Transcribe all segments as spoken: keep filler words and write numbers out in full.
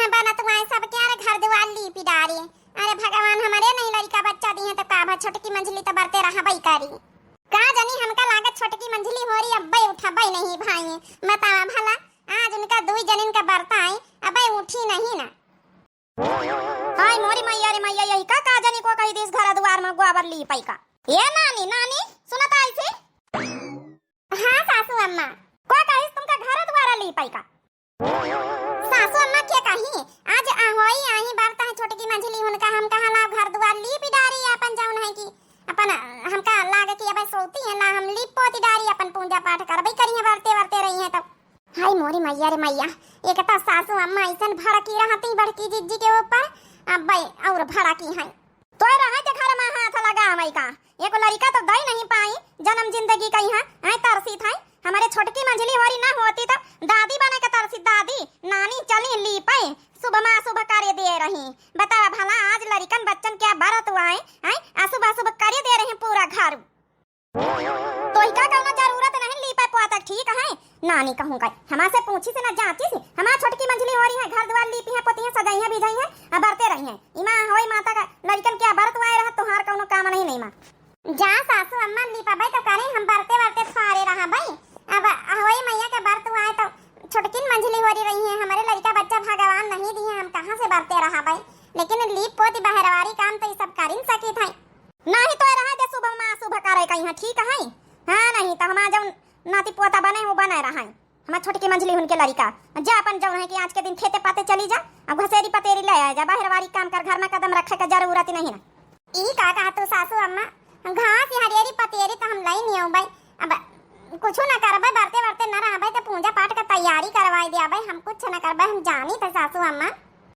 बनत हुआ है सबके, अरे घर दुआर लीपी डारी। अरे भगवान, हमरे नहीं लड़िका बच्चा दिहे तो का भा, छोटकी मंझली तो बरते रहबई करी। का जनी हमका लागत छोटकी मंझली होरी अब्बे उठबई नहीं भाई। बतावा भला, आज उनका दुई जनिन का बरता आई, अब्बे उठी नहीं ना। हाय मोरी मैया रे मैया, यही का, का जनी को कही दिस घर दुआर में गोबर लीपई का। ए नानी, नानी, सुनत आई थी? हाँ सासू अम्मा। को कहिस तुमका घर दुआर लीपई का? सासू अम्मा के कही, आज अहोई आही बरता है छोटकी मंझली, उनका हम कहा लाव घर दुआर लीपी डारी अपन जौन है कि अपन, अ, हमका लागे कि अबे सोती है ना, हम लीप पोती डारी अपन पूजा पाठ करबई करी है, बरते बरते रही है तो। हाय मोरी मैया रे मैया, एक तो सासू अम्मा ऐसन भड़की रहती बड़की जिज्जी के ऊपर, अब्बे और भड़की है। तोय रहे के घर में हाथ लगावई का? एको लड़िका तो दई नहीं पाई, जन्म जिंदगी कई है, आए तरसी थाई। हमरे छोटकी मंझली होरी ना होती तो दादी बने के तरसी, दादी, नानी चली लीपे, शुभ मा शुभ करे दे रही। बतावा भला, आज लड़िकन बच्चन के बरत हुआ है, आए अशुभ अशुभ करे दे रही पूरा घर। तोहिका कौनो जरूरत नहीं लीपे पोते, ठीक है? नानी कहूँ का, हमार से पूछी से ना जाँची से, हमार छोटकी मंझली होरी है, घर दुआर लीपी है, पोती है, सजाई है, भिजाई है, आ बरते रही है। इमा होई माता का लड़िकन के बरत वाए रहा, तोहार कौनो काम नहीं, नहीं माँ। जा सासू अम्मा, लीपबई तो करे, हम बरते बरते फारे रहबई। अब होई मैया के बरत वाए तो छोटकिन मंझली होरी रही है, हमरे लड़िका बच्चा भगवान नहीं दिहे, हम कहाँ से बरते रहबई? लेकिन लीप पोती बहरवारी काम तो ई सब करिन सकी थाई। नाही तो रहे दे, शुभ मा शुभ करे कहीं, ठीक है? हाँ, नहीं तो हमार जौन नाती पोता बने, वो बने रहे। हमार छोटकी मंझली हुन के लड़िका, जा अपन जौन है कि आज के दिन खेते पाते चली जा, अब घसेरी पतेरी ले आए जा, बहरवारी काम कर, घर में कदम रखे के जरूरत नहीं ना। ई का कहा तू सासू अम्मा, घास हरियरी पतेरी तो हम लाई नहीं आऊँ भाई। अब कुछ ना करबे, बरते बरते न रहबे तो पूजा पाठ का तैयारी करवाई दिया भाई, हम कुछ ना करबे, हम जानी थे सासू अम्मा।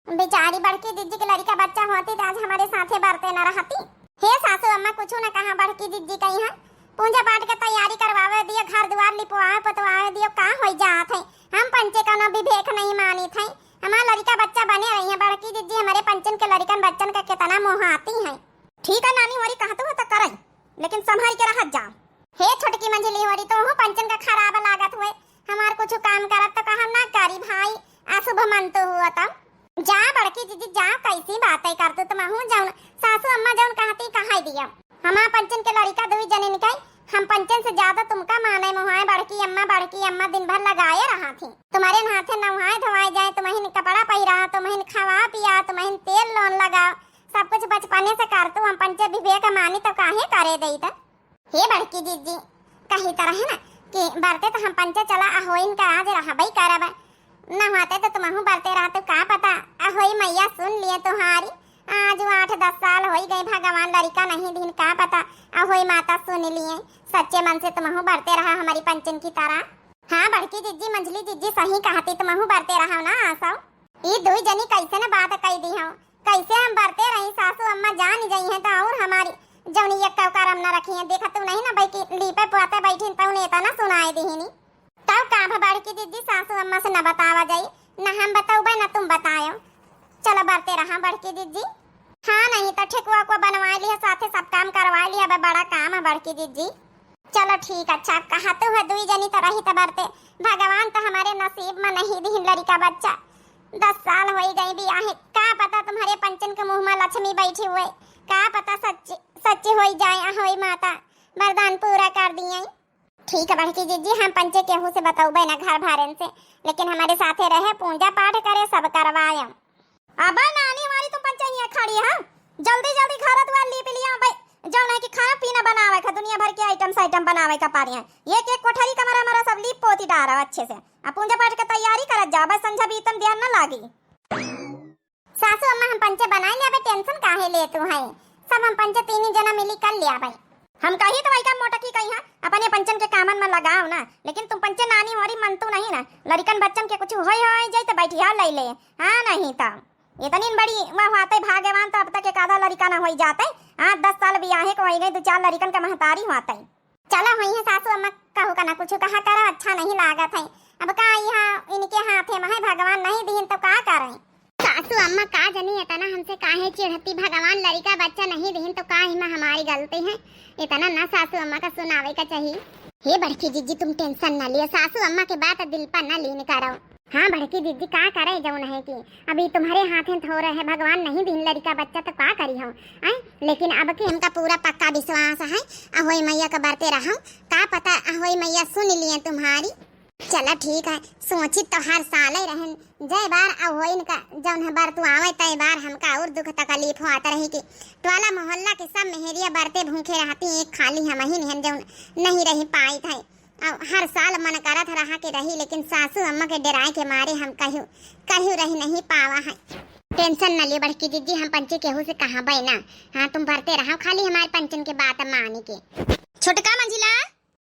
बेचारी बड़की जिज्जी के लड़िका बच्चा होती तो आज हमरे साथे बरते न रहती। हे सासू अम्मा, कुछ न कहा, बड़की जिज्जी कही है, पूजा पाठ के तैयारी करवावे दियो, घर दुआर लिपवावे पोतवावे दियो, का होई जात है? हम पंचे कौनो विवेक नहीं मानी थे, हमार लड़िका बच्चा बने रही है। बड़की जिज्जी हमरे पंचन के लड़िकन बच्चन के कितना मोहाती है। ठीक है नानी, होरी कहत हो तो करई, लेकिन संभाल के रहत जा। हे छोटकी मंझली होरी, तोहू पंचन का खराब लागत हुए, हमार कुछ काम करब तो कहब ना करी भाई, अशुभ मन तो हुआ तब। जा बड़की जिज्जी जा, कैसी बातें करतू तुमहू, जौन सासू अम्मा जौन कहती कहाई दिया। हमार पंचन के लड़िका दुई जनिन के, हम पंचन से ज्यादा तुमका माने मोहाए, बड़की अम्मा, बड़की अम्मा दिन भर लगाए रहा थी। तुम्हरे हाथे नहाए धोआए जाए, तुम्हन कपड़ा पहिरा, तुम्हन खवा पिया, तुम्हन तेल लोन लगाओ, सब कुछ बचपने से करतू, हम पंचे विवेक मानी तो काहे करे देइत? हे बड़की जिज्जी, कही तो रहे ना कि बरते तो हम पंचे चला अहोइन का आज रहबई करब, न होते तो तुमहू बरते रहतू, का पता अहोई मैया सुन लिए तुम्हारी। आज वो आठ दस साल होई गए, भगवान लड़िका नहीं दिन, का पता अहोई माता सुन लिए, सच्चे मन से तुमहू बरते रहा हमारी पंचन की तरह। हाँ बड़की जिज्जी, मंझली जिज्जी सही कहती, तुमहू बरते रहा ना आसो। ई दुई जनी कैसे न बात कई दी हो, कैसे हम बरते रही, सासू अम्मा जान गई हैं तो और हमारी जौनी एक करम न रखी है। देखा तू नहीं ना भाई कि लीपे पोते बैठी तौने इतना सुनाए दीनी। तब का भा बड़की जिज्जी, सासू अम्मा से न बतावा जाई, न हम बतौबे न तुम बतायो। चलो बरते रहा बड़की जिज्जी। हाँ नहीं तो ठेकुआ को बनवा लिया, साथे सब काम करवा लिया, अब बड़ा काम है बड़की जिज्जी। चलो ठीक, अच्छा, अब कहा तू है दुई जनी तो रही तो बरते। भगवान तो हमारे नसीब में नहीं दीन लड़िका बच्चा। दस साल होई गई बियाहे, का पता तुम्हरे पंचन के मुंह में लक्ष्मी बैठी हुए, का पता सच्ची, सच्ची होई जाए, आ होई माता वरदान पूरा कर दिए। ठीक है बड़की जिज्जी, हम पंचे केहू से बतौबे ना घर भरन से, लेकिन हमारे साथे रहे, पूजा पाठ करे, सब करवाए। अबे नानी, हमारी तुम पंचे हियां खड़ी है, जल्दी जल्दी घर दुआर लीप लिया भाई, जौन है कि खाना पीना बनावे का, दुनिया भर के आइटम साइटम बनावे का पारी है। एक एक कोठरी कमरा हमारा सब लीप पोती डारा अच्छे से, अब पूजा पाठ के तैयारी करत जाओ, बस संझा बीतन देर न लागी। सासू अम्मा, हम पंचे बनाए ले, अबे टेंशन काहे ले तू है, सब हम पंचे तीन जना मिली कर ले भाई। हम कही तो वही का मोटकी कही है, अपने पंचन के कामन में लगाओ ना, लेकिन तुम पंचे नानी होरी मन तू नहीं ना, लड़िकन बच्चन के कुछ होए होए जाए तो बैठिया ले ले। हाँ नहीं तो इतनी बड़ी वह होते भाग्यवान तो अब तक एक आधा लड़िका ना होई जाते। आठ दस साल बियाहे को होई गई, दो चार लड़िकन का महतारी होते। चलो होई है सासू अम्मा, कहू का ना कुछ कहा करो, अच्छा नहीं लागत है। अब का यहाँ इनके हाथे में है, भगवान नहीं दीन तो का करें? सासू अम्मा का जनी इतना हमसे काहे चिढ़ती, भगवान लड़िका बच्चा नहीं दीन तो का इमा हमारी गलती है? इतना ना सासू अम्मा का सुनावे का चाहिए। हे बड़की जिज्जी, तुम टेंशन ना लियो, सासू अम्मा के बात दिल पर ना लीन करो। हाँ बड़की जिज्जी, का करे जौन है कि अभी तुम्हरे हाथे थोरे है, भगवान नहीं दीन लड़िका बच्चा तो का करी हो, हैं? लेकिन अब की हमका पूरा पक्का विश्वास है, अहोई मैया का बरते रहो, का पता अहोई मैया सुन लिए तुम्हारी। चला ठीक है, सोची तो हर साल ही रहन, जय बार अहोई इनका जौन है बरतु आवे, तय बार हमका और दुख तकलीफ होत रही कि टोला मोहल्ला के सब मेहरिया बरते भूखे रहती, एक खाली हम ही निहन जौन नहीं रही पाई थे। अब हर साल मन करत रहा कि रही, लेकिन सासू अम्मा के डराए के मारे हम कहू, कहू रही नहीं पावा है। टेंशन न लियो बड़की जिज्जी, हम पंचे केहू से कहाँ बे ना। हाँ, तुम बरते रहो, खाली हमारे पंचन के बात मानी के। छोटका मंझिला,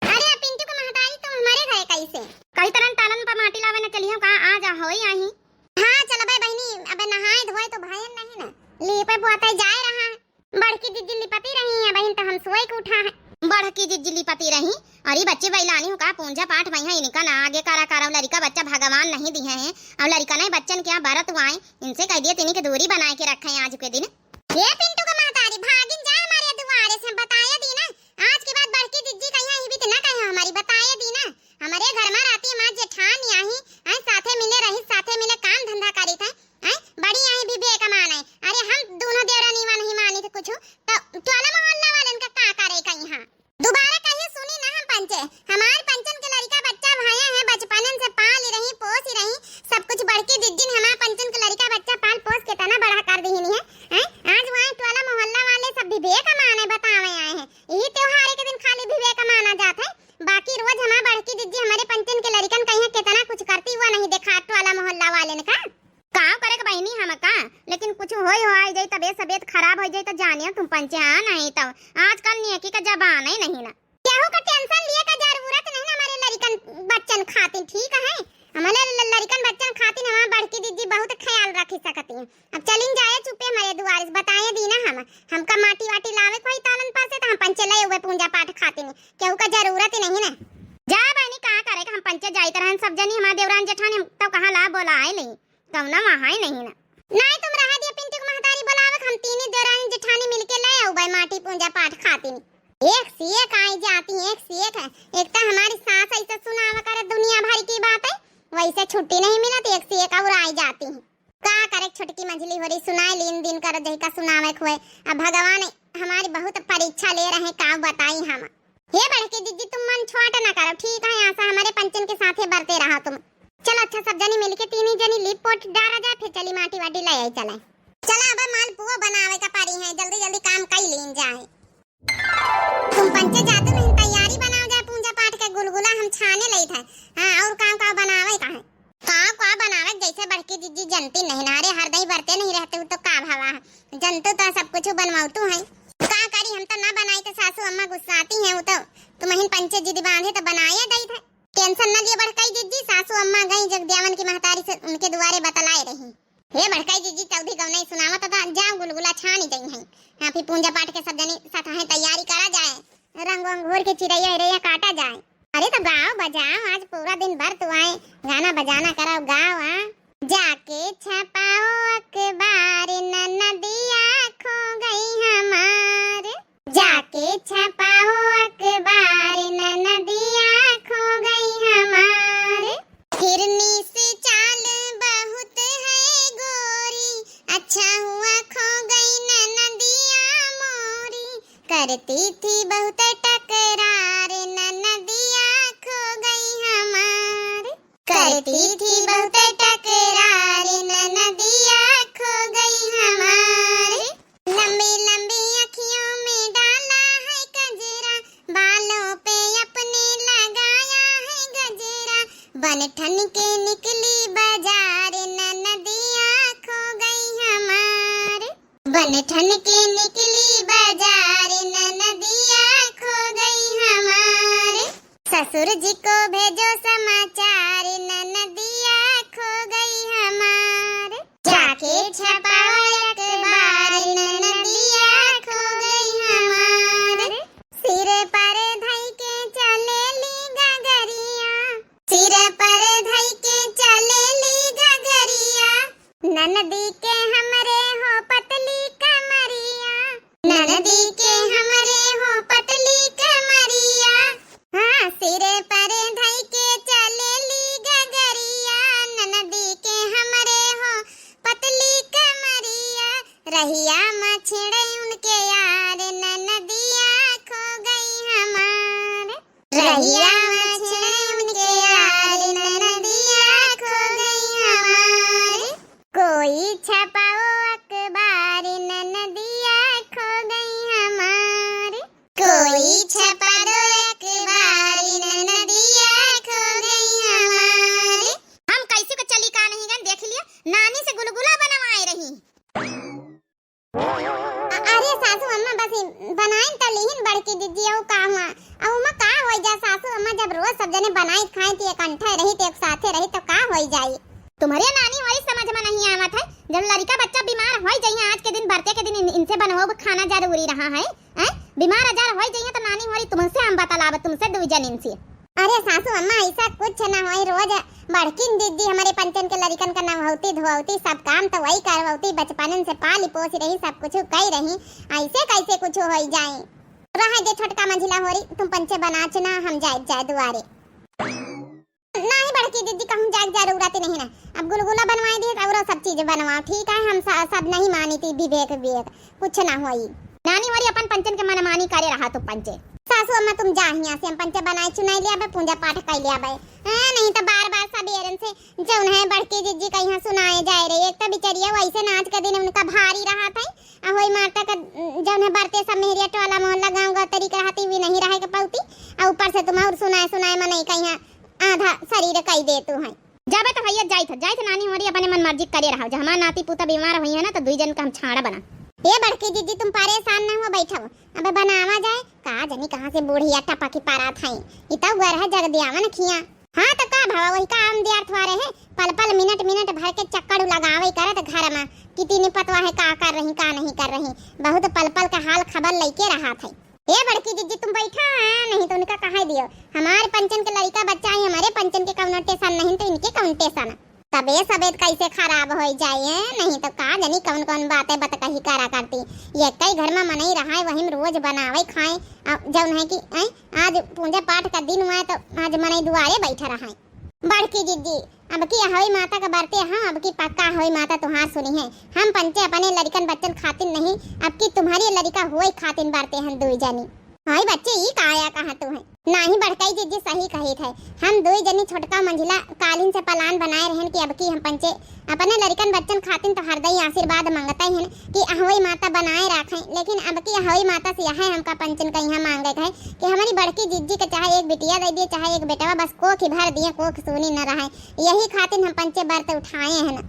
अरे पिंटू के महतारी, तुम हमारे घरे कैसे? कई तरह टालन पर माटी लावे न चलियो का, आ जा होई आही। हाँ चलबे बहिनी, अबे नहाए धोए तो भयन नहीं ना, लीपे पोते जाए रहा। बड़की जिज्जी लिपती रही है बहिन, तो हम सोए के उठा है। बड़की जिज्जी लिपती रही, अरे बच्चे बैलानी हो का, पूंजा पाठ भई है इनका ना, आगे करा करा, लड़िका बच्चा भगवान नहीं दिए हैं, और लड़िका नहीं बच्चन क्या बरत हुआ है, इनसे कह दिए तिनी के दूरी बनाए के रखे हैं आज के दिन। ये पिंटू का महतारी, भागिन जाए हमारे दुआरे से, हम बताए दी ना, आज के बाद बड़की जिज्जी कहीं ही भी तो ना कहे हमारी, बताए दी ना, हमारे घर में रहती हमार जेठानी आही, हैं, साथे मिले रही, साथे मिले काम धंधा करी थे, हैं, बड़ी आही भी बेकमान है। अरे हम दोनों देवरानी वा नहीं मानी थे कुछ, तो टोला मोहल्ला वालन का का करे कहीं? हाँ, दोबारा कहिए सुनी ना हम पंचे, हमार पंचन के लड़िका बच्चा भया है, बचपनन से पाली रही, पोसी रही, सब कुछ बड़की जिज्जी ने हमार पंचन के लड़िका बच्चा पाल पोस के तना बड़ा कर दीनी है, हैं? आज वहाँ टोला मोहल्ला वाले सब भी बेकमान है, बतावे आए हैं, यही त्योहार के दिन खाली भी बेकमान आ जात है। बाकी रोज हमार बड़की जिज्जी हमारे पंचन के लड़िकन कहीं कितना कुछ करती हुआ नहीं देखा टोला मोहल्ला वाले ने का। का करे के बहिनी हम का, लेकिन कुछ होई हो आई जाई तबीयत सबीयत खराब हो जाई तो जानियो तुम पंचे, हाँ नहीं तो आजकल नेकी का जमाना ही नहीं ना। केहू का टेंशन लिए का जरूरत नहीं ना हमारे लड़िकन बच्चन खातिर, ठीक है? हमारे ल-, लड़िकन बच्चन खातिर हमार बड़की जिज्जी बहुत ख्याल रखी सकती है। अब चलिन जाए चुपे हमारे दुआरे से, बताए दी ना हम, हमका माटी वाटी लावे कोई तालन पर से तो हम पंचे ले हुए पूंजा पाठ खातिर, केहू का जरूरत ही नहीं ना। जा बहनी, का करे के हम पंचे जाइत रहन, सब जनी हमार देवरान जेठानी, हम तो कहाँ ला बोला आए नहीं, कौना वहाँ ही नहीं ना। नहीं तुम रहा दिया पिंटू के महतारी बोलावे के, हम तीनी देवरानी जेठानी मिलके ले आऊ भाई माटी पूंजा पाठ खातिर। एक से एक आई जाती, एक से एक है। एक तो हमारी सास ऐसे सुनावा करे दुनिया भर की बात है, वैसे छुट्टी नहीं मिलत, एक से एक और आई जाती। का करे छोटकी मंझली होरी सुनाए लीन दिन कर जही का सुनावे खोए। अब भगवान हमारी बहुत परीक्षा ले रहे, का बताई हम। हे बड़की जिज्जी तुम मन छोट ना करो, ठीक है? आसा हमारे पंचन के साथे बरते रहा तुम। चलो अच्छा सब जनी मिलके तीनी जनी लीप पोट डारा जाए, फिर चली माटी वाटी ले आई चले। चला अब मालपुआ बनावे का परी है, जल्दी जल्दी काम कई लीन जाए। तुम पंचे जातू नहीं तैयारी बनाओ जाए, पूजा पाठ के गुलगुला हम छाने लई थे। हाँ, और काम का बनावे का है? का का बनावे जैसे बड़की जिज्जी जनती नहीं ना रे, हर दही बरते नहीं रहते हो तो का भावा है? जनतू तो सब कुछ बनवातू है। का करी हम तो ना बनाई तो सासू अम्मा गुस्साती हैं, वो तो तुम हिन पंचे जिद बांधे तो बनाए दई थे। टेंशन न लिए बड़काई जिज्जी, सासू अम्मा गई जगद्यावन की महतारी से उनके दुआरे बतलाए रही। हे बड़काई जिज्जी, चौधरी गौनई सुनावत था, जाओ गुलगुला छानी जई हैं। हाँ, फिर पूजा पाठ के सब जनी साथ हैं तैयारी करा जाए, रंग वंग घोर के चिरैया हिरैया काटा जाए। अरे तो गाओ बजाओ, आज पूरा दिन बरत आए, गाना बजाना कराओ, गाओ आ। जाके छपाओ अखबार, ननदिया खो गई हमार। जाके छपाओ अखबार, ननदिया खो गई हमार। हिरनी सी चाल बहुत है गोरी, अच्छा हुआ खो गई ननदिया मोरी। करती थी बहुत टकरार, ननदिया खो गई हमार। करती थी बहुत टकरार, ननदिया खो गई हमार। लंबी लंबी अखियों में डाला है कजरा, बालों पे अपने लगाया है गजरा। बन ठन के निकली बाजार, ननदिया खो गई हमार। बन ठन के निकली बाजार, ननदिया खो गई हमार। ससुर जी को भेजो समाचार, ननदिया खो गई हमार। जाके छपाओ अखबार, ननदिया खो गई हमार। सिर पर धई के चलेली गगरिया, सिर पर धई के चलेली गगरिया। ननदी के हमरे हो पतली कमरिया, ननदी के हमरे हो पतली कमरिया। हाँ, सिरे पर धई के चलेली गगरिया, ननद रहिया में छिड़े उनके यार, ननदिया खो गई हमार। रहिया में छिड़े उनके यार, ननदिया खो गई हमार। कोई छपाओ अखबार, ननदिया खो गई हमार। कोई छपा दो अखबार, ननदिया खो गई हमार। हम कैसे को चली का नहीं गन, देख लिया, नानी से गुलगुला बनवाए रही। अ-, अरे सासू अम्मा, बस ई बनाइन त लिहिन बड़की दीदी, अउ का हुआ? अउ ओमा का होई जा सासू अम्मा, जब रोज सब जने बनाई खाई थी, एक अंठे रही, तो एक साथे रही, तो का होई जाई? तुम्हरे नानी होरी समझ में नहीं आवत है, जब लड़का बच्चा बीमार होई जइहे, आज के दिन बरते के दिन इन-, इनसे बनवाओ खाना जरूरी रहा है, हैं? बीमार आजार होई जइहे तो नानी होरी तुमसे हम बतलाब, तुमसे दुई जनिन से। अरे सासू अम्मा, ऐसा कुछ ना होई, रोज बड़किन दीदी हमरे पंचन के लड़िकन का नहौती धोवती, सब काम तो वही करवती, बचपनन से पाली पोसी रही, सब कुछ कई रही, ऐसे कैसे कुछ होई जाए? रहे दे छोटका मंझिला होरी, तुम पंचे बनाच ना, हम जाए जाए दुआरे। नाही बड़की दीदी, कहूँ जाए के जरूरत नहीं ना। अब गुलगुला बनवाए दिए, अउरो सब चीज बनवाओ, ठीक है? हम स-, सब नहीं मानी थी, विवेक विवेक कुछ ना होई। नानी होरी अपन पंचन के मनमानी करे रहा तू पंचे। सासू अम्मा, तुम जा हियाँ से, हम पंचे बनाए चुनाए ले आबे, पूजा पाठ कर ले आबे। हाँ, नहीं तो बार बार सब एरन से जौन है बड़की दीदी का यहाँ सुनाए जाए रही। एक तो बिचरिया वैसे नाच के दिन उनका भारी रहा था, आ होई माता का जौन है बरते सब मेहरिया टोला मोहल्ला गाँव गौतरी के रहती, भी नहीं रहे के पौती, आ ऊपर से तुम और सुनाए सुनाए मनई का यहाँ आधा शरीर कई देतू है। जाबे तो भैया जाइत ह, जाइत ह, नानी होरी अपने मन मर्जी करे रहो। जब हमार नाती पूता बीमार होई है ना, तो दुई जन का हम छाड़ा बना। ए बड़की दीदी, तुम परेशान ना हो, बैठो, अबे बनावा जाए। का जनी कहाँ से बूढ़िया टपकी पारा थाई, इता उगर है जग दियावन खिया। हाँ तो का भवा, वही काम दियार थुआरे है, पल पल मिनट मिनट भर के चक्कर लगावे करत घर में कि तीनी पतवा है का कर रही का नहीं कर रही, बहुत पल पल का हाल खबर लइके रहा थे। ए बड़की दीदी, तुम बैठा है, नहीं तो उनका कहा दियो। हमारे पंचन के लड़का बच्चा है, हमारे पंचन के कौनो टेंशन नहीं, तो इनके कौन टेंशन? तबे सबेद कैसे खराब हो जाए, नहीं तो का जानी कौन कौन बातें बतकही करा करती। ये कई घर में मनई रहा है, वही में रोज बनावे खाए, आ, जौन है कि, ऐ, आज पूजा पाठ का दिन हुआ है, तो आज मनई दुआरे बैठा रहा है। बड़की दीदी, अब की अहोई माता का बरते, हाँ, अब की पक्का अहोई माता तुहार सुनी है। हम पंचे अपने लड़िकन बच्चन खातिन नहीं, अब की तुम्हारी लड़िका होई खातिन बरते हैं दुई जनी। हाय बच्चे, ई का आया कहा तू है? नाही बड़काई दीदी सही कहित है, हम दुई जनी छोटका मंझिला कालिन से पलान बनाए रहन कि अब की हम पंचे अपने लड़िकन बच्चन खातिन तो हरदई आशीर्वाद मांगत हैं कि अहोई माता बनाए रखें, लेकिन अब की अहोई माता से यह है हमका पंचन का यहाँ मांगे के है कि हमारी बड़की जिज्जी के चाहे एक बिटिया दे दिए, चाहे एक बेटवा, बस कोख ही भर दिए, कोख सूनी न रहे। यही खातिर हम पंचे व्रत उठाए हैं।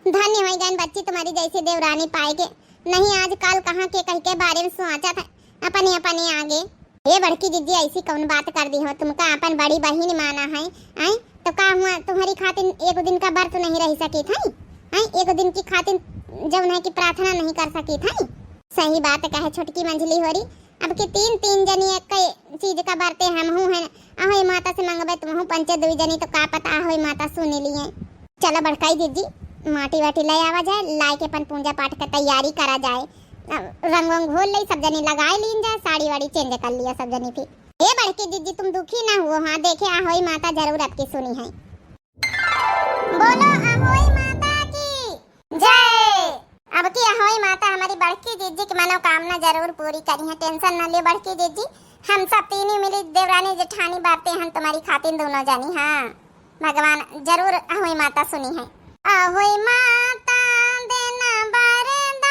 धन्य होई गए बच्ची तुम्हारी जैसी देवरानी पाए के, नहीं आजकल कहाँ के कह के बारे में सोचा था अपने अपने आगे। ए बड़की जिज्जी, ऐसी कौन बात कर दी हो? तुमका अपन बड़ी बहिन माना है, हैं? तो का हुआ, तुम्हारी खातिर एक दिन का व्रत नहीं रह सकी थी, हैं? एक दिन की खातिर जौन है कि प्रार्थना नहीं कर सकी थी? सही बात कहे छोटकी मंझली होरी, अब की तीन तीन जनी एक चीज का बरते हमहू हैं, अहोई माता से मंगबे तुमहू पंचे दुई जनी, तो का पता अहोई माता सुनी लिए। चलो बड़काई जिज्जी, माटी वाटी ले आवा जाए, लाए के अपन पूजा पाठ के तैयारी करा जाए। अब रंग वंग घोल ले, सब जनी लगाए लीन जाए, साड़ी वाड़ी change कर लिया सब जनी फिर। ए बड़की जिज्जी, तुम दुखी ना हुओ, हाँ, देखे अहोई माता जरूर अब की सुनी है। बोलो अहोई माता की जय। अब की अहोई माता हमारी बड़की जिज्जी की मनोकामना जरूर पूरी करी है, tension न लियो बड़की जिज्जी, हम सब तीनों मिली देवरानी जेठानी बरते हैं तुम्हारी खातिर दोनों जनी, हाँ। भगवान जरूर अहोई माता सुनी है। अहोई माता देना वरदान,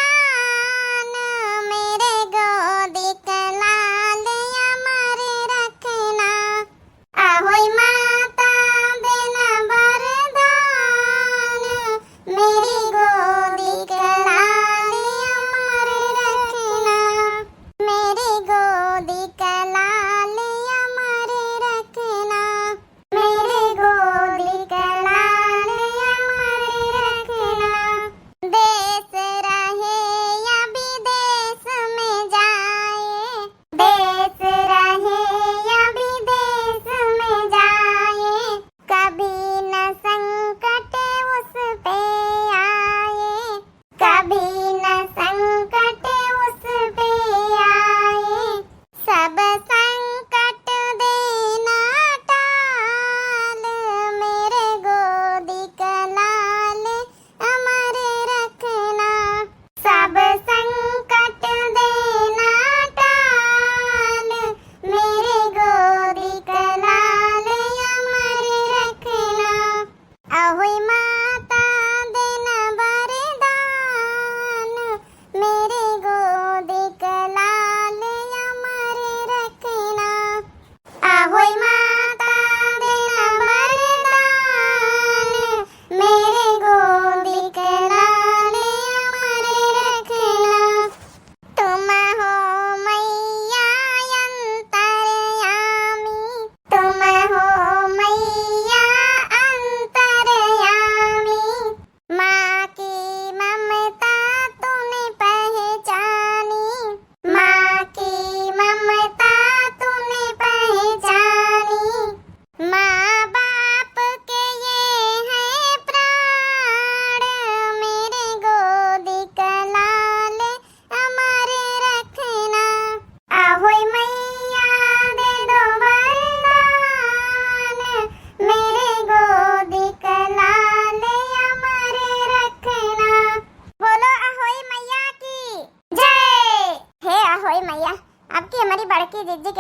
मेरे गोदी के लाल अमर रखना। अहोई माता देना वरदान, मेरी गोदी के लाल अमर रखना। मेरी गोदी के लाल अमर रखना। मेरे गोदी के लाल अमर रखना।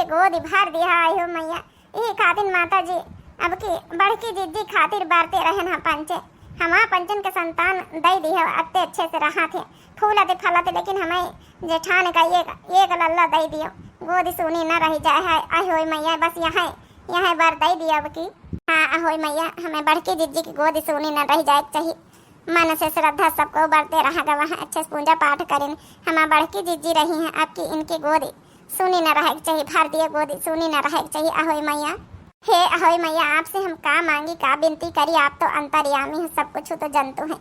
गोदी भर दिया, आयो मैया। यही खातिर माता जी अब की बड़की जिज्जी खातिर बरते रहन हम पंचे। हमार पंचन के संतान दे दिया, अत्ते अच्छे से रहा थे, फूलते फलते, लेकिन हमें जेठान का एक, एक लल्ला दे दियो, गोदी सूनी न रह जाए है। आयो मैया, बस यहाँ, यहाँ बर दे दियो अब की। हाँ, आयो मैया, हमें बड़की जिज्जी की गोदी सूनी न रह जाए के चाहिए। मन से श्रद्धा सबको बरते रहा गवा है, अच्छे से पूजा पाठ करें। हमार बड़की जिज्जी रही हैं, अब की इनकी गोदी सूनी न रहे के चाहिए, भर दिए गोदी सूनी न रहे के चाहिए। आयो मैया, हे आयो मैया, आपसे हम का मांगी, का विनती करी, आप तो अंतर्यामी हैं, सब कुछ तो जनतु हैं।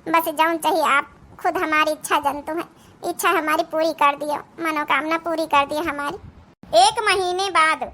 बस जौन चाहिए आप खुद हमारी इच्छा जनतु हैं, इच्छा हमारी पूरी कर दियो, मनोकामना पूरी कर दियो हमारी। एक महीने बाद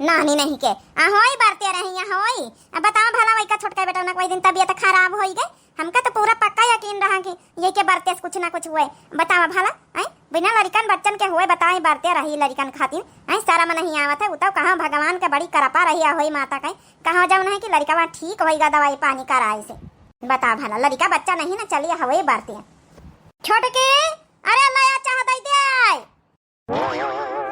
नानी नहीं के, अहोई बरते रही, अहोई। अब बतावा भला, वही का छोटका बेटा ना, वही दिन तबियत खराब होई गई। हमका तो पूरा पक्का यकीन रहा कि यही के बरते से कुछ ना कुछ हुए। बतावा भला, हैं? बिना लड़िकन बच्चन के हुए, बताए, बरते रही लड़िकन खातिर, हैं? शर्म नहीं आवत है। उ तो कहाँ भगवान के बड़ी कृपा रही, अहोई माता के, कहाँ जौन है कि लड़िका वहाँ ठीक होई गा दवाई पानी कराए से। बता भला, लड़िका बच्चा नहीं ना चली, अहोई बरते। छोटकी, अरे लया चाह दे दे।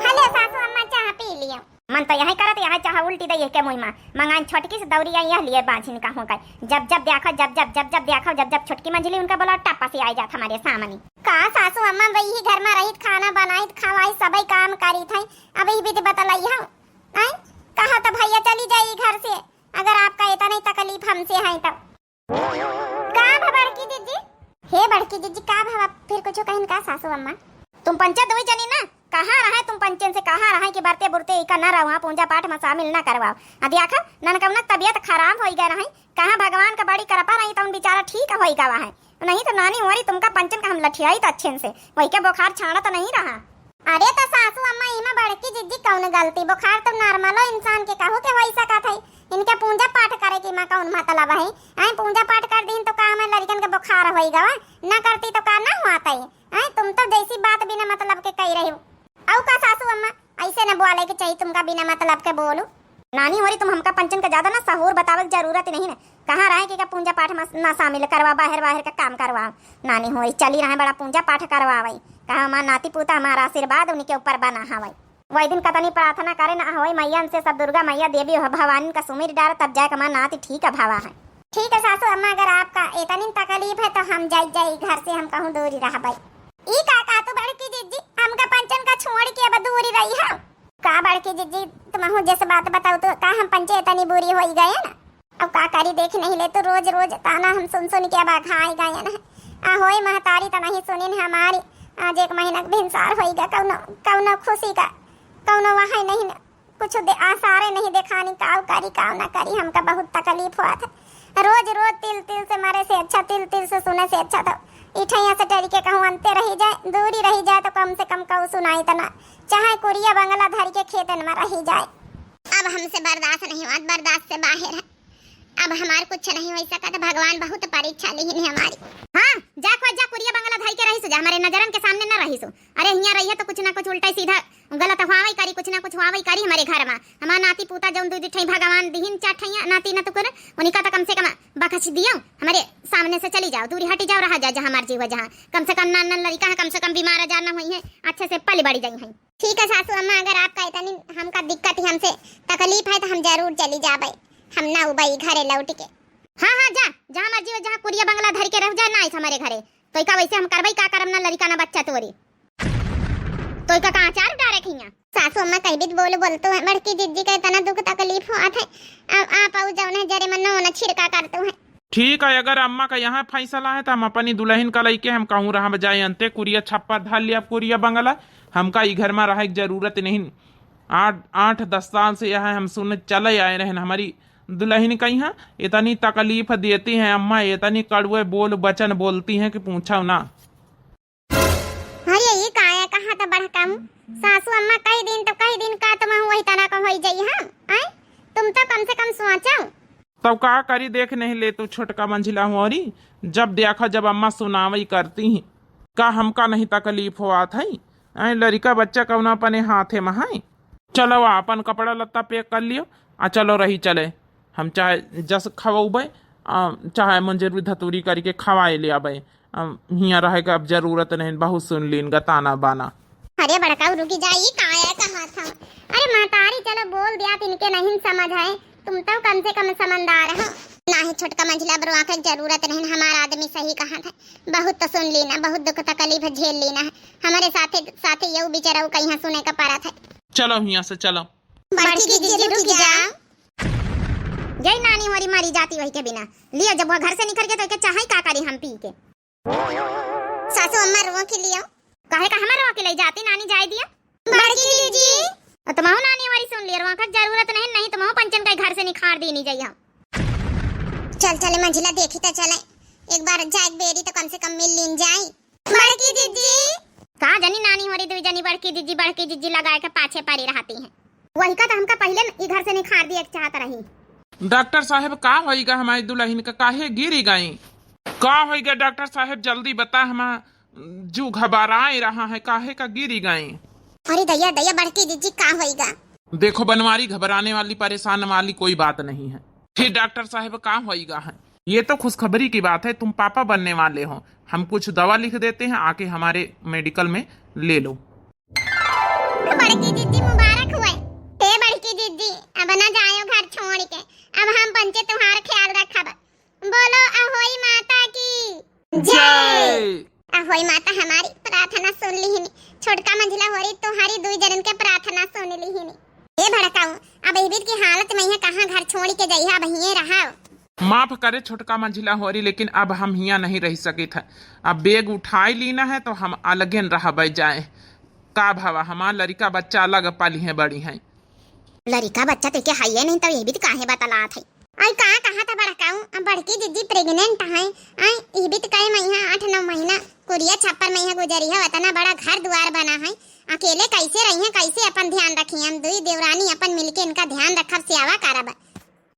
हले सासू अम्मा, चाह पी लियो। मन तो यही करत, यही चाह उल्टी दे के मुँह में। मंगाइन छोटकी से दौरी आई, यह लिए बाझिन का हो गए। जब जब देखो, जब जब, जब जब देखो, जब जब छोटकी मंझली उनका बोला, टप्पा से आई जात हमारे सामने। का सासू अम्मा, वही घर में रहित, खाना बनाइत, खवाई, सबई काम करी थे। अब यही बीत बतलाई हम। आय? कहा तो भैया चली जाई घर से, अगर आपका इतना ही तकलीफ हमसे है तो। का भा बड़की जिज्जी? हे बड़की जिज्जी, का भा, फिर कुछ कहिन का सासू अम्मा? तुम पंचे दुई जनी ना, कहाँ रहे तुम पंचन से, कहाँ रहे कि बरते बुरते इका ना रहो, पूजा पाठ में शामिल ना करवाओ। अ देखा, ननकौना तबियत खराब होई गए रहे, कहाँ भगवान का बड़ी कृपा रही तो उन बेचारा ठीक होई गवा है, नहीं तो नानी होरी तुमका पंचन का हम लठियाई तो अच्छे से, वही के बुखार छाड़ा तो नहीं रहा। अरे तो सासू अम्मा, इमा बड़की जिज्जी कौन गलती, बुखार तो नॉर्मलो इंसान के कहू के होई सकत है, इनके पूजा पाठ करे के इमा कौन मतलब है? आए पूजा पाठ कर दीन तो का हमें लड़िकन के बुखार होई गवा, ना करती तो का ना हुआ तई? आए तुम तो जैसी बात बिना मतलब के कही रही हो। औ का सासू अम्मा, ऐसे न बोले के चाहिए तुमका, बिना मतलब के बोलू। नानी होरी, तुम हमका पंचन का ज्यादा ना सहूर बतावे के जरूरत नहीं ना। कहाँ रहे कि का पूजा पाठ में ना शामिल करवा, बाहर बाहर का काम करवा। नानी होरी चली रहे बड़ा पूजा पाठ करवावे। कहा हमार नाती पूता हमारा आशीर्वाद उनके ऊपर बना हवे। वही दिन कतनी प्रार्थना करे ना होई मैया से, सब दुर्गा मैया देवी हो भवानी का सुमिर डार, तब जाके हमार नाती ठीक भवा है। ठीक है सासू अम्मा, अगर आपका इतनी तकलीफ है तो हम जाई जाई घर से, हम कहूँ दूरी रहबे। ई का, का तू बड़की जिज्जी हमका पंचन का छोड़ के अब दूरी रही है? का बड़की जिज्जी, तुमहू जैसे बात बताओ तो का हम पंचे इतनी बुरी होई गए ना? अब का करी, देख नहीं ले तो रोज रोज ताना हम सुन सुन के अब अघाई गए ना। आ होई महतारी त नहीं सुनिन हमारी। आज एक महीना के भिनसार होई गए, कौनो, कौनो खुशी का, कौनो वहाँ नहीं ना। कुछ दे, आसारे नहीं देखानी, काव करी, काव ना करी, हमका बहुत तकलीफ हुआ था। रोज रोज तिल तिल से मरे से अच्छा, तिल तिल से सुने से अच्छा था। इठैया से डर के कहूँ अंते रही जाए, दूरी रही जाए तो कम से कम कहूँ सुनाई तना, चाहे कुरिया बंगला धर के खेतन में रही जाए। अब हमसे बर्दाश्त नहीं हुआ, बर्दाश्त से बाहर है। अब हमार कुछ नहीं हो सकत, भगवान बहुत परीक्षा लिहिन हमारी। हाँ, जा खोज जा, कुरिया बंगला धर के रही सो जा, हमारे नजरन के सामने न रही सो। अरे हियाँ रही है तो कुछ ना कुछ उल्टा सीधा गलत हुआवई करी, कुछ ना कुछ हुआवई करी हमारे घर में। हमार नाती पूता जौन दू दू ठई भगवान दिहिन, चार ठैया नाती ना तो कर, उनका तो कम से कम बख्श दियो, हमारे सामने से चली जाओ, दूरी हटी जाओ, रहा जा जहाँ मर्जी हुआ जहाँ। कम से कम नान नान लड़िका है, कम से कम बीमार आजार ना हुई है, अच्छे से पली बड़ी जाई है। ठीक है सासू अम्मा, अगर आपका इतनी हमका दिक्कत है, हमसे तकलीफ है तो हम जरूर चली जाबे, हम ना उबई घरे लौट के। हाँ हाँ जा, जहाँ मर्जी हुआ जहाँ कुरिया बंगला धर के रह जा, ना आइस हमारे घरे। तो इका वैसे हम करबई का करम ना लड़िका ना बच्चा तोरी। तो इका का अचार डारे खइया? सासू अम्मा कई बीत बोल बोलतो है, बड़की जिज्जी के इतना दुख तकलीफ होत है, अब आप आऊ जौन है जरे मनो न छिड़का करतो है। ठीक है, अगर अम्मा का यहाँ फैसला है तो हम अपनी दुल्हन का लइके हम कहूँ रहब जाए अंते कुरिया छप्पर धर लिया, कुरिया बंगला, हमका ई घर में रहे के जरूरत नहीं। आठ, आठ दस साल से यहाँ हम सुन चले आए रहन, हमारी दुल्हन का यहाँ इतनी तकलीफ देती हैं अम्मा, इतनी कड़वे बोल वचन बोलती हैं कि पूछो ना। अरे, ई का है, कहा तो बड़का मुँह। सासू अम्मा कही दिन तो कही दिन का तुम वही तरह का होई जाई हम, आय? तुम तो कम से कम सोचो। तब का करी, देख नहीं ले तू छोटका मंझिला होरी, जब देखा जब अम्मा सुनावई करती हैं। का हमका नहीं तकलीफ होत है? आय, लड़िका बच्चा कौना अपने हाथे में है? चलो, आपन कपड़ा लत्ता pack कर लियो, आ चलो रही चले। हम चाहे जस खवउबे, आ, चाहे मंजरी धतूरी करिके खवाए ले आबे। आ, हियाँ रहे के अब जरूरत नहीं, बहुत सुन लीन गा ताना बाना। अरे बड़काऊ रुकी जा, ई का है कहा था? अरे महतारी चलो बोल दिया, तिनके नहीं समझ है, तुम तो कम से कम समझदार हो। नाही छोटका मंझिला, अब रोआ के जरूरत नहीं, हमार आदमी सही कहा था। बहुत तो सुन ली ना, बहुत दुख तकलीफ झेल ली ना, हमारे साथे साथे यहू बेचारा कहीं सुने का पड़ा था। चलो हियाँ से चलो। बड़की दीदी रुकी जा। जय नानी होरी मरी जाती वही के बिना। लियो जब वह घर से निकल के तो के चाहे का करी हम पी के। सासू अम्मा रोआ के लियो। काहे का हमार रोआ के ले जाती नानी जाए दिया। बड़की दीदी। और तुमहू नानी होरी सुन लियो, रोआ का जरूरत नहीं, नहीं तुमहू पंचन का घर से निखार दी नहीं जाई हम। चल चले मंझिला देखी तो चले, एक बार जाए बेरी तो कम से कम मिल लीन जाई। बड़की दीदी। का जनी नानी होरी दुई जनी बड़की दीदी बड़की दीदी लगाए के पाछे पड़ी रहती हैं। वही का तो हमका पहिले न ई घर से निखार दिए के चाहत रही। डॉक्टर साहब का होइगा हमारी दुल्हन का, काहे गिरी गई? का होइगा डॉक्टर साहब जल्दी बता, हम जू घबराए रहा है, काहे का गिरी गई? अरे दैया दैया बड़की दीदी का होइगा? देखो बनवारी घबराने वाली परेशान वाली कोई बात नहीं है। फिर डॉक्टर साहब का होइगा है? ये तो खुशखबरी की बात है, तुम पापा बनने वाले हो। हम कुछ दवा लिख देते हैं, आके हमारे मेडिकल में ले लो। बड़की दीदी मुबारक हुए। हे बड़की दीदी, अब ना जायो घर छोड़ के, अब हम पंचे तुम्हार ख्याल रखब। बोलो अहोई माता की जय। अहोई माता हमारी प्रार्थना सुन लिहिनी, छोटका मंझिला होरी तुम्हारी दुई जनन के प्रार्थना सुन लिहिनी। हे भड़काऊ, अब इबित की हालत में यह कहाँ घर छोड़ के जइहा, अब हिये रहाओ। माफ करे छोटका मंझिला होरी, लेकिन अब हम हियाँ नहीं रह सकित है। अब बैग उठाई लीना है तो हम अलगेन रहबे जाए। का भवा हमार लड़िका बच्चा अलग पली हैं बड़ी हैं। लड़िका बच्चा तो के हाइये नहीं तो ये भी तो काहे बतलात है। आई का कहा था बड़काऊ, अब बड़की दीदी प्रेग्नेंट है। आई ये भी तो कहे महीना आठ नौ महीना कुरिया छप्पर में यहाँ गुजरी है, इतना बड़ा घर द्वार बना है, अकेले कैसे रही हैं, कैसे अपन ध्यान रखी हैं? हम दुई देवरानी अपन मिलके इनका ध्यान रखब, सेवा करब।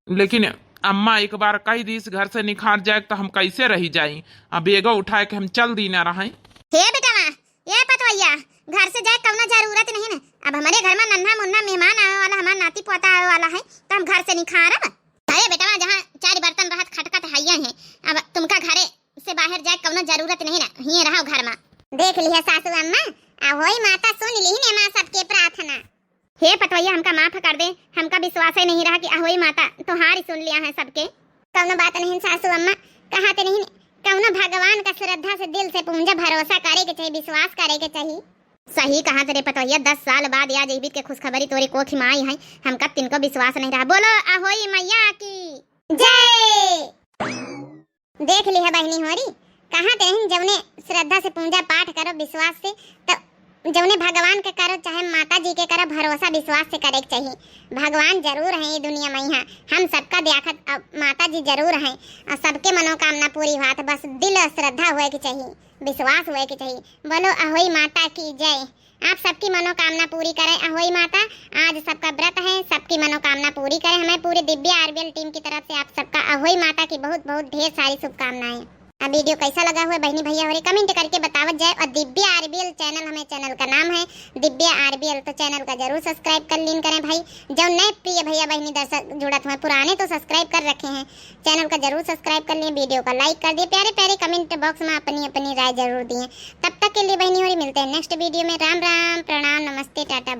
लेकिन अम्मा एक बार कह दीस घर से निखार जाए तो हम कैसे रही जाई? अब बैगो उठाए के हम चल दी ना रहे। हे बेटवा, ये पतवैया, घर से जाए कौनो जरूरत नहीं ना। अब हमारे घर में नन्हा मुन्ना मेहमान आवे वाला, हमार नाती पोता आवे वाला है, तो हम घर से निखारब? अरे बेटवा, जहाँ चार बर्तन रहत खटकत हइया है, अब तुमका घरे से बाहर जाए कौनो जरूरत नहीं ना, हिये रहो घर में। देख लिया सासू अम्मा, अहोई माता सुन लिहिन माँ सबके प्रार्थना। हे पतवैया, हमका माफ कर दे, हमका विश्वास ही नहीं रहा कि अहोई माता तोहार ही सुन लिया है सबके। कौनो बात नहीं सासू अम्मा, कहा ते नहीं, कौनो भगवान का श्रद्धा से दिल से पूजा भरोसा करे के चाहिए, विश्वास करे के चाहिए। सही कहा तेरे पतवैया, दस साल बाद या जीवित के खुशखबरी तोरे कोख में आई है, हमका तिनको विश्वास नहीं रहा। बोलो अहोई मैया की जय। देख लिहा बहिनी होरी, कहा ते हैं, जौने श्रद्धा से पूजा पाठ करो, विश्वास से, तो जौने भगवान के करो, चाहे माता जी के करो, भरोसा विश्वास से करे के चाहिए। भगवान जरूर हैं ये दुनिया में, यहाँ हम सबका देखत, अब माता जी जरूर हैं और सबके मनोकामना पूरी होत, बस दिल और श्रद्धा होए के चाहिए, विश्वास होए के चाहिए। बोलो अहोई माता की जय। आप सबकी मनोकामना पूरी करे अहोई माता। आज सबका व्रत है, सबकी मनोकामना पूरी करे। हमें पूरी दिव्या आरबीएल टीम की तरफ से आप सबका अहोई माता की बहुत बहुत ढेर सारी शुभकामनाएं। अब वीडियो कैसा लगा हुआ बहनी भैया होरी कमेंट करके बतावत जाए। और दिव्या आरबीएल चैनल हमें चैनल का नाम है दिव्या आरबीएल, तो चैनल का जरूर सब्सक्राइब कर लीन करें भाई। जो नए प्रिय भैया बहनी दर्शक जुड़त हुए, पुराने तो सब्सक्राइब कर रखे हैं, चैनल का जरूर सब्सक्राइब कर लिए, वीडियो का लाइक कर दिए, प्यारे प्यारे कमेंट बॉक्स में अपनी अपनी राय जरूर दिए। तब तक के लिए बहनी होरी मिलते हैं नेक्स्ट वीडियो में। राम राम, प्रणाम, नमस्ते, टाटा।